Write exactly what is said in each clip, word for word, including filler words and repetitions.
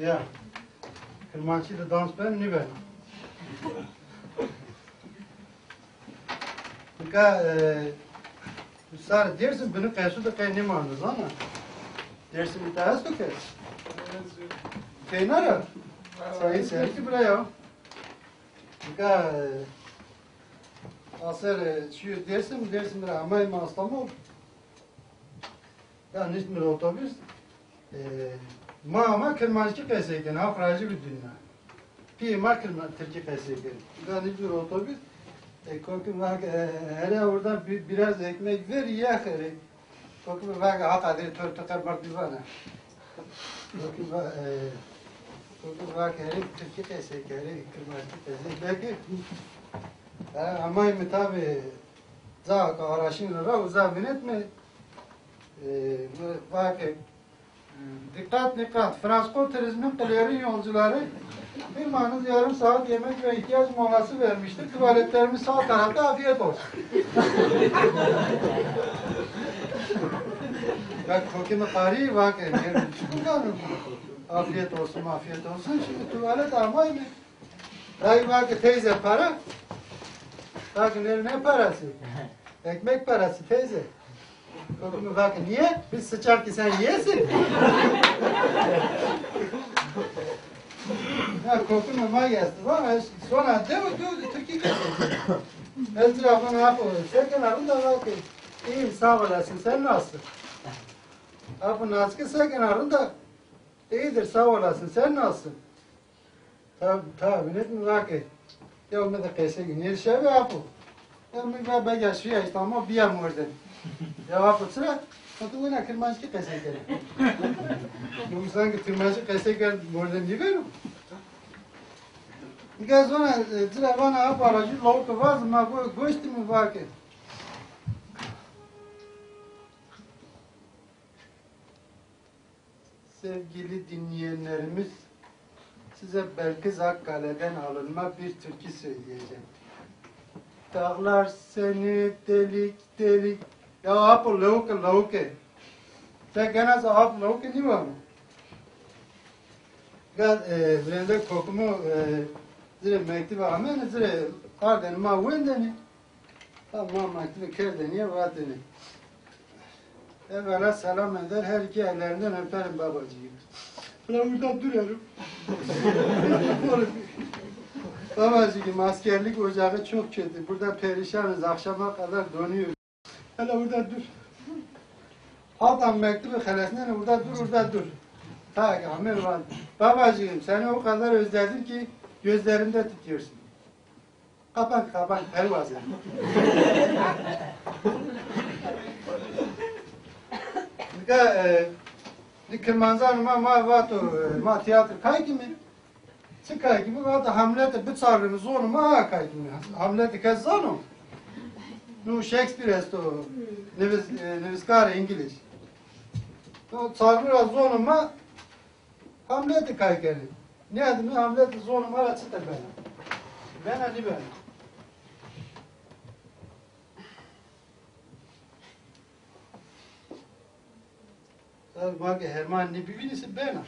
Ya. Kirmanckî de dans ben nîben. Nika, e, sar Dêrsim bini qesu de qey nêmano zana. Dêrsim îta esto ke? Keyna ra? Sayın Serkî bira ya. Nika, e, aser, e, şiyo Dêrsim, Dêrsim ra amay ma Îstanbul. Ya niştîme otobus. E, ma ama Kirmanckî qesey kên, ha xuracî bi dinya. Pîyê ma Kirman, Tirkî qesey kên. Ya niştîme otobus. E, kokim vake, e, hele oradan bir, biraz ekmek ver, ye xerê. Kokim vake, ha qadrê to, to qe merdî vana. Kokim va, e, kokim vake, hele Tirkî qesey ke, hele Kirmanckî qesey. Belki, e, amay mi tabi, ca ka araşîn ra, uza vinetme. E, vake, dikkat, dikkat. Fransko Turizm'in Kılıyar'ın yolcuları firmanız yarım saat yemek ve ihtiyaç molası vermiştir. Tuvaletlerimiz sağ tarafta, afiyet olsun. Ben kokimi qari vake, yerim çıkın. Afiyet olsun, afiyet olsun. Şimdi tuvalet amay mı? Dayı vake teyze para. Vake ne, ne parası? Ekmek parası teyze. Kokimi vake niye? Biz sıçar ki sen yiyesin. Ya kokimi ma yesti. Vake sonra dev, dev Türkiye. Ez telefonu yapıyorum. Serkan arında vake. İyiyim, sağ olasın. Sen nasılsın? Apo Nazike Serkan arında. İyidir, sağ olasın. Sen nasılsın? Ta, ta, vinetme vake. Ya mi de qesey kî. Nêşebi apo. Ya mi va bega şiya Îstanbul, bîya mordem. Ya apo çira? Vato wina Kirmanckî qesey kena. Yo sanki Kirmanckî qesey kerd mordem nîveno. Nika zona, e, çira vana apo aracı lawike vaze, ma go, goştîme vake. Sevgili dinleyenlerimiz, size Belkıs Akkale'den alınma bir türkü söyleyeceğim. Dağlar seni delik delik. Ya apo lawike, lawike. Sen gene apo lawike nîvano. Gel, e, virende kokumu, e, zire mektubu amene, zire ardeni ma wendeni. Tamam, mektubî kerdêne, vatêne. Evvela selam eder, her iki ellerinden öperim babacığım. Ulan burada duruyorum. Babacığım, askerlik ocağı çok kötü. Burada perişanız, akşama kadar donuyoruz. Hele burada dur. Hatta mektubu xelesnene, burada dur, burada dur. Ta ki Amir var. Babacığım, seni o kadar özledim ki gözlerimde tutuyorsun. Kapan, kapan, perwaze. Nika, e, di Kirmancanê ma, ma vato, e, ma tîyatro kay kîme. Çi kay kîme? Vato Hamletî biçarnîme, zonê ma ha kay kîme. Hamletî kes zano? No Shakespeare esto, nivîs-, e, nivîskarê îngilîz. No çarnî ra zonê ma Hamletî kay kenê. Nêdîme Hamletî zonê ma ra çita bena. Bena nîbena. Tabi ma ke Herman nêbivînî se bena.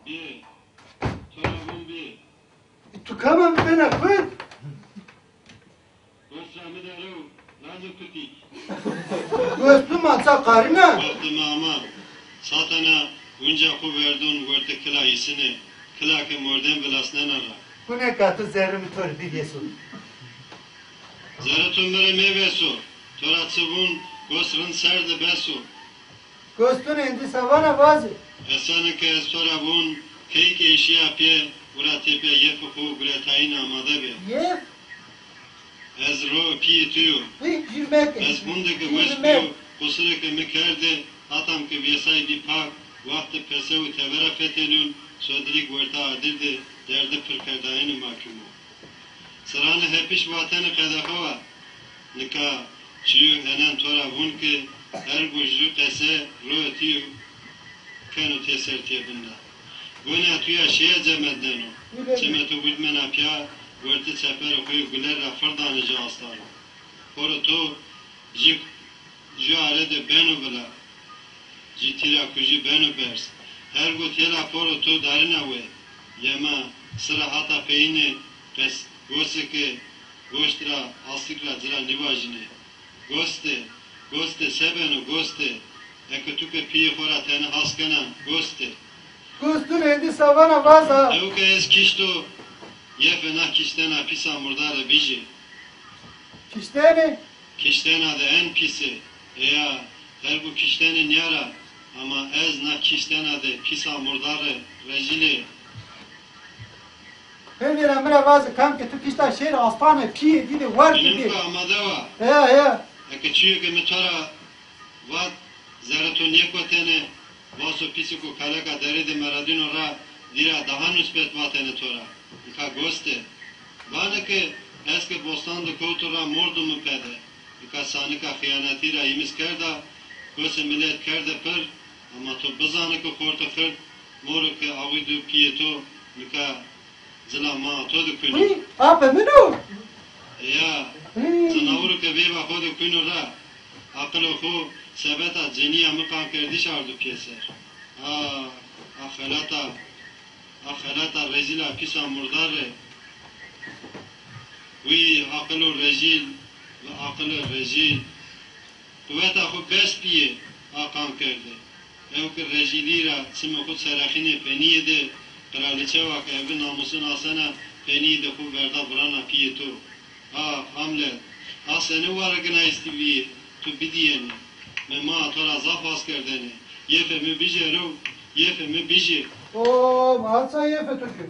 Bê, to ra vûn bê. Tu kama mi bena xwu? Gos ra mi dero, lazo kutik. Gos tu ma ça qarîna? Wextê mi ama, satana unca xwu verdon wertê kila îsine, kila ke mordem vilasnena ra. Kunê ka tu zerrê mi to rê bivêso. Zerrê to mi rê mêvêso, to ra çi vûn, gos rind ser de beso. Gos tu nê êndî se vana vaze. Esane ke ez to ra vûn, key ke şîya pê, ura têpîya yefê xo guretayîne amade bê. Yef? Ez ro pîyê tu yo. Pî, jûrmeke. Ez hunde ke wes bîyo, qusurê ke mi kerde, hatam ke vêsay bî pak, wextê pese û teve ra fetelîyon, sodirî werta adir de derde pir kerdayene ma kimo. Sirane hepîş vatene qedexewa. Nika çîyo henen to ra vûn ke ergo jû qese royê tu yo. Beno têser têbinda. Goneya to ya şêya cemedneno. Çimê to widmena pîya, wertê çeperê xo yê guler ra firdanê ci astano. Xoro to jî ju are de beno vila. Jî tîra kujî beno berz. Hergo têla xoro to darina we. Yema sira hata peyîne qes gose ke goşt ra, astik ra ci ra nîvajîne. Goste, goste, se beno goste? Eke tu ke pîyê xo ra tenê has kena, goste. Gostu rê êndî se vana vaza. Ew ke ez kişto, yefe na kiştena pîsa murdare bijê. Kiştene? Kiştena de en pîse. Eya, hergu kiştene nîyara, ama ez na kiştena de pîsa murdare, rejîlê. Pêvîra mi ra vaze, kam ke tu kişta şêr astane pîyê dî de, werdî dî. Înim ke amade wa. Heya, heya. Eke çîyo ke mi to ra vat, zerrê to nêkotene, vaso pîsiko kaleka derê de meradîno ra, dî ra daha nusbet vatene to ra. Nika goste. Vane ke ez ke bostan de kewto ra mordo mi pede. Nika sanika xîyanetî ra îmiz kerda, gosê milet kerde pir, ama to bizane ke xortê xird, moro ke awî do pîyê to, nika cila maa to de kuno. Hî, apê min o? Ya, cinawiro ke veyva xo de kuno ra, aqilo xo sebeta cenîya mi qankerdîş ardo pîyeser. A, a xelata, a xelata rejîla pîsa murdare. Wî aqilo rejîl, wî aqilo rejîl. Quweta xo bes bîye, a qankerde. Ew ke rejîlî ra çimê xo çerexînê penîye de, qiralîçewa ke ewke namusin asena, penîye de xo verda virana pîyê to. Ah, Hamlet, a senê ware ginayistî bîye, tu bidîyenê. Mi maa to ra zaf has kerdene. Yefe mi bijêro, yefe mi bijê. O, ma ça yefe to ki?